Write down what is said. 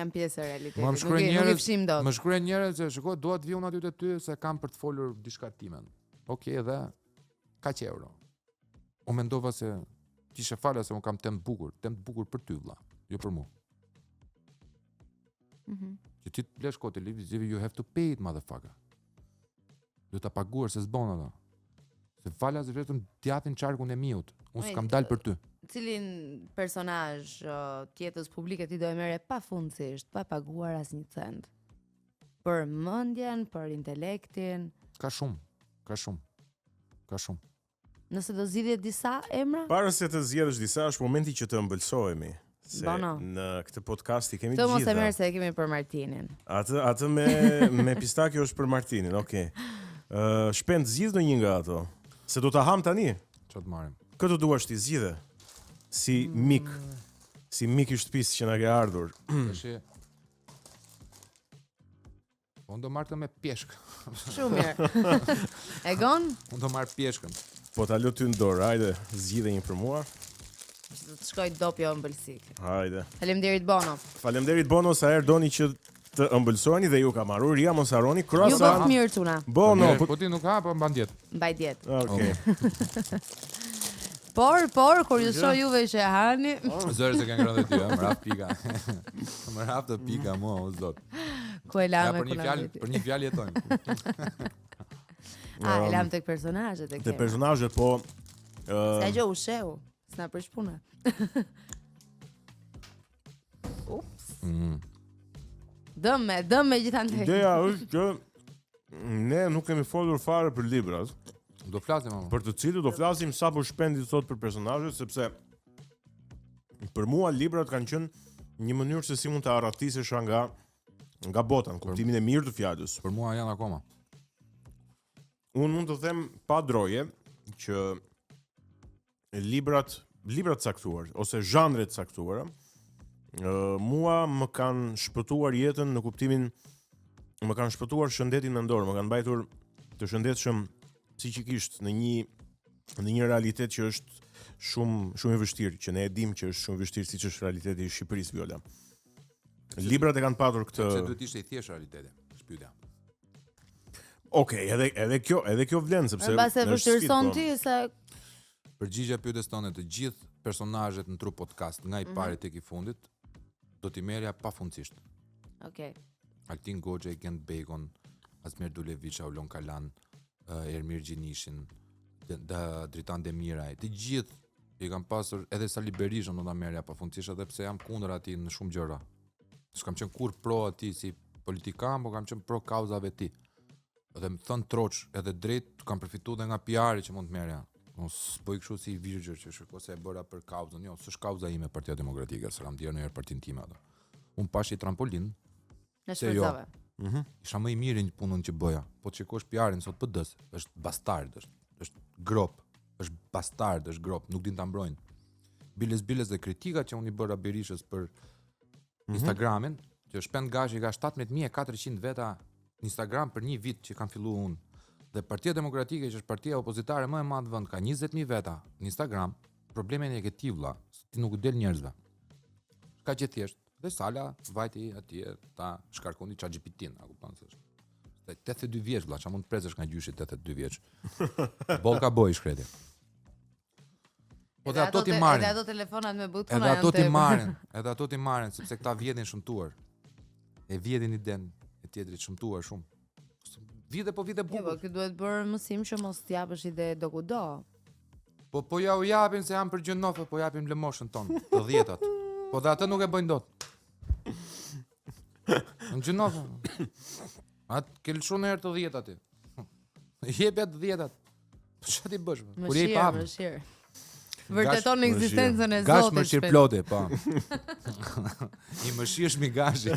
Janë pjesë e realitetit. Më Nuk shkruajnë i nuk i njerëz, fshim dot. më shkruajnë njerëz që shiko, dua të vi unë aty te ty se kam për të folur diçka timen. Okej, dhe kaq euro. U mendova se ti ishe fala se unë kam temë të bukur, temë të bukur për ty vlla, jo për mua. Mhm. Që ti të blesh kohë televizive, you have to pay it, motherfucker. Do ta paguash se s'bon ato. Se falas vetëm t'japin çarkun e miut. Unë Oj, s'kam dal për ty. Cilin personazh uh, të jetës publike ti do e merre pafundësisht, pa paguar asnjë cent? Për mendjen, për intelektin. Ka shumë, ka shumë. Ka shumë. Nëse do zgjidhje disa emra? Para se të zgjedhësh disa, është momenti që të ëmbëlsohemi. Se Bono. në këtë podcast i kemi Këtë të mos e gjitha. merr se e kemi për Martinin. Atë atë me me pistakio është për Martinin, okay. Ë shpend zgjidh ndonjë nga ato. Se do ta ham tani. Çfarë të marrim? Këtë duash ti zgjidhe. Si mik. Si mik i shtëpisë që na ke ardhur. Tash Unë do marr këtë me pjeshkë. Shumë mirë. Egon? Unë do marr pjeshkën. Po ta lë ty në dorë, hajde, zgjidhe një për mua. Do të shkoj dopjo ëmbëlsi. Hajde. Faleminderit Bono. Faleminderit Bono sa herë doni që të ëmbëlsoheni dhe ju ka marrë uria, mos harroni Ju croissant. bëft mirë çuna. Bono, Po ti nuk ha, po mban dietë. Mbaj dietë. Okej. Por, por, kur ju shoh juve që e hani, Zërë se kanë ngrënë dhe ty, ë, më raf pika. Më raf të pika mua, o zot. ku e Ja, lame për ku një na fjalë, mbeti. për një fjalë jetojmë. A, e lam tek personazhet e Te kemi. personazhet po ë S'ka gjë u sheu, s'na prish puna. Ups. Mm. Dëme, dëme gjithandej. Ideja është që ne nuk kemi folur fare për librat, Do flasim ama. për të cilët do flasim sapo shpendi sot për personazhet, sepse për mua librat kanë qenë një mënyrë se si mund të arratisesha nga nga bota, në kuptimin e mirë të fjalës. Për mua janë akoma. Unë mund të them pa droje që librat librat caktuar ose zhanre të caktuara ë mua më kanë shpëtuar jetën në kuptimin më kanë shpëtuar shëndetin mendor, më kanë mbajtur të shëndetshëm psiqikisht në një në një realitet që është shumë shumë i vështirë, që ne e dim që është shumë i vështirë siç është realiteti i Shqipërisë Viola. Librat e kanë patur këtë Sepse duhet ishte i thjeshtë realiteti, është pyetja. Okej, edhe edhe kjo, edhe kjo vlen sepse Mbase është sfidë, vështirëson po. ti se Përgjigja pyetjes tonë të gjithë personazhet në Tru Podcast, nga i pari tek i fundit, do t'i merrja pafundësisht. Okej. Altin Goxhaj, Gent Bacon, Azmir Duleviç, Aulon Kalan, eh, Ermir Gjinishin, De- Da- Dritan Demiraj, të gjithë i kam pasur edhe Sali Berishën do ta merrja pafundësisht edhe pse jam kundër atij në shumë gjëra. S'kam qenë kurrë pro atij si politikan, po kam qenë pro kauzave të tij. Dhe më thën troç edhe drejt kam përfituar edhe nga PR-i që mund të merrja. Unë s'bëj kështu si i virgjër që shiko se e bëra për kauzën. Jo, s'është kauza ime Partia Demokratike, s'e kam ndjerë ndonjëherë partinë time atë. Unë pash i trampolin, Në Se jo. shfrytëzove. isha më i miri në punën që bëja. Po të shikosh PR-in sot PD-s, është bastard, është është grop, është bastard, është grop, nuk din ta mbrojnë. Biles biles dhe kritikat që unë i bëra Berishës për Instagramin, që Shpend Gashi ka 17400 veta në Instagram për një vit që kam filluar unë. Dhe Partia Demokratike, që është partia opozitare më e madhe në vend, ka 20000 veta në Instagram. Problemin e ke ti vlla, se ti nuk u del njerëzve. Ka që thjesht. Dhe Sala vajti atje ta shkarkoni ChatGPT-n, a kupton se është. Se 82 vjeç vlla, ç'a mund të presësh nga gjyshi 82 vjeç. Boll ka boj shkreti. Po dhe ato ti te- marrin. Edhe ato telefonat me butona Edhe ato janë ti tepër. marrin, edhe ato ti marrin sepse këta vjedhin shëmtuar. E vjedhin iden e tjetrit shëmtuar shumë. Vidhe po vidhe Jo, po bukur. ky duhet bërë mësim që mos t'japësh ide do kudo. Po po ja u japin se janë për gjënofe, po japim lëmoshën tonë, të dhjetat. Po dhe atë nuk e bëjnë dot. Në gjënofe. Atë ke lëshu në herë të dhjetat ti. Jepja të dhjetat. Po çfarë ti bësh? Kur je i Mëshirë, papë. mëshirë. Vërteton mëshirë. ekzistencën e Gash Zotit. mëshirë shpejt. ploti, po. I mëshirshmi gashi.